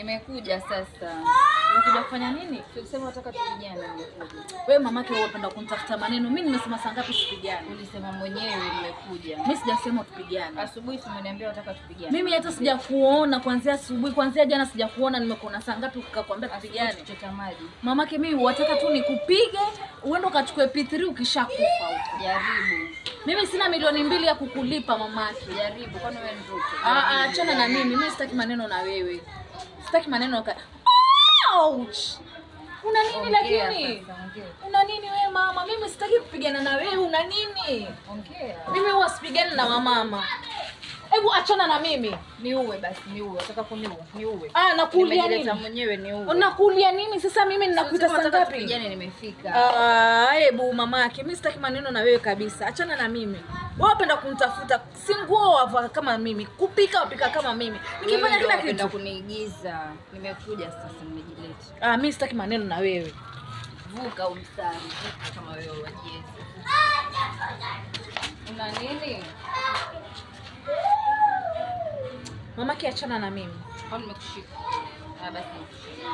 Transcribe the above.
Nimekuja sasa. Umekuja kufanya nini? Tulisema nataka tupigane, nimekuja. Wewe mamake wewe unapenda kunitafuta maneno. Mimi nimesema saa ngapi tupigane? Ulisema mwenyewe nimekuja. Mimi sijasema tupigane. Asubuhi si umeniambia unataka tupigane. Mimi hata sijakuona kuanzia asubuhi, kuanzia jana sijakuona, nimekuona saa ngapi ukakwambia tupigane? Tuchota maji. Mamake mimi wataka tu nikupige, uende ukachukue P3 ukishakufa huko. Jaribu. Mimi sina 2 milioni ya kukulipa mamake. Jaribu, kwani wewe ni Ruto? Ah, ah, achana na mimi. Mimi sitaki maneno na wewe. Sitaki maneno ka... Ouch! Una nini Ongea lakini? sasa, ongea. Una nini wewe mama? Mimi sitaki kupigana na wewe. Una nini? Ongea. Mimi huwa sipigani na wamama. Hebu achana na mimi. Niue basi, niue. Unataka kuniua? Niue. Ah, nakuulia Nimejileta nini? mwenyewe niue. Unakuulia nini sasa? Mimi ninakuita Ulisema saa unataka ngapi? tupigane, nimefika. Ah, hebu mamake, mimi sitaki maneno na wewe kabisa. Achana na mimi. Wewe wapenda kunitafuta, si nguo wavaa kama mimi, kupika wapika kama mimi. Nikifanya Wewe ndio kila unapenda kitu. kuniigiza. Nimekuja sasa, nimejileta. Ah, mimi sitaki maneno na wewe. Vuka huu mstari, vuka kama wewe wajiwezi. Una nini? Mamake, achana na mimi. Kwani nimekushika? Ah, basi nimekushika.